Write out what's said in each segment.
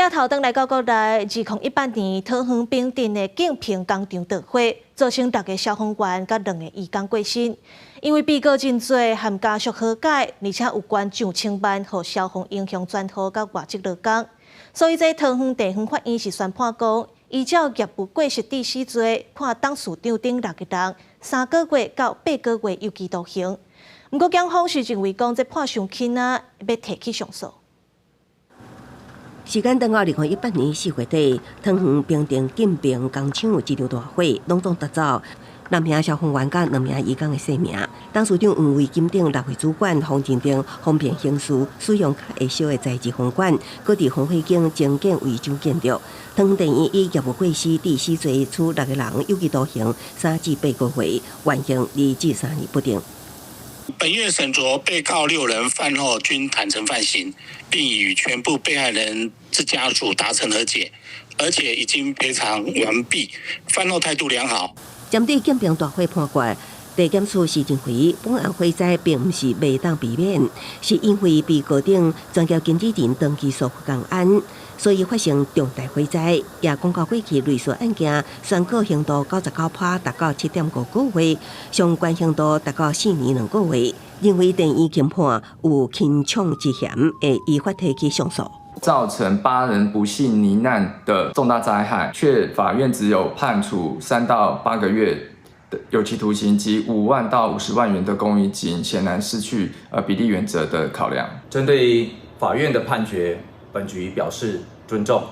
鏡頭轉來到國內，2018年桃園平鎮的建平工廠著火，造成六個消防員佮兩個移工過身。因為被告認罪和家屬和解，而且有捐上千萬予消防英雄專戶佮外籍勞工，所以這桃園地方法院是宣判講，依照業務過失致死罪，判董事長等六個人3個月到8個月有期徒刑。毋過檢方是認為講這判傷輕啊，欲提起上訴。時間轉到2018年4月底，桃園平鎮建平工廠一場大火，攏總奪走六名消防員佮兩名移工的性命。董事長黃偉金等六位主管予認定方便行事，使用較會燒的材質風管，閣佇防火間增建違章建築。桃園地院以業務過失致死罪處六個人有期徒刑3至8個月，緩刑2至3年不等。本院審酌被告六人犯後均坦承犯行，並已與全部被害人之家屬達成和解，而且已經賠償完畢，犯後態度良好。針對建平大火判決，地檢署是認為本案火災並毋是袂當避免，是因為被告等專業經理人長期疏忽工安，所以發生重大火災。也講到過去類似案件，宣告刑度99%達到7.5個月，相關刑度達到4年2個月，認為地院輕判有輕寵之嫌，會依法提起上訴。造成八人不幸罹難的重大災害，卻法院只有判處3到8個月的有期徒刑及5萬到50萬元的公益金，顯然失去比例原則的考量。針對法院的判決，本局表示尊重，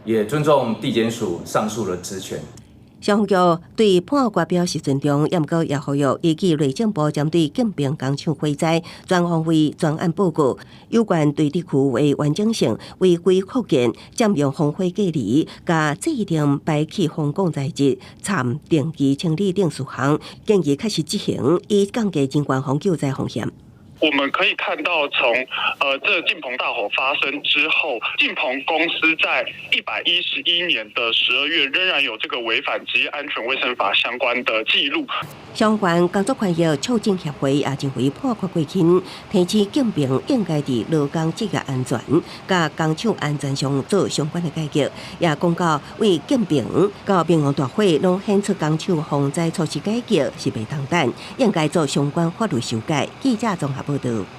也尊重地檢署上訴的職權。消防局對判決表示尊重，也毋過也呼籲依據內政部針對建平工廠火災全方位專案報告，有關對地區的完整性、違規擴建、佔用防火隔離、佮制定排氣風管材質、參定期清理等事項，建議確實執行，以降低人員防救災風險。我們可以看到從，這晉鵬大火發生之後，晉鵬公司在111年的12月仍然有這個違反職業安全衛生法相關的記錄。相關工作權益促進協會也認為判決過輕，提醒建平應該佇勞工職業安全、佮工廠安全上做相關的改革，也講到對建平到明旺大火攏顯出工廠防災措施改革是袂當等，應該做相關法律修改。記者綜合報道。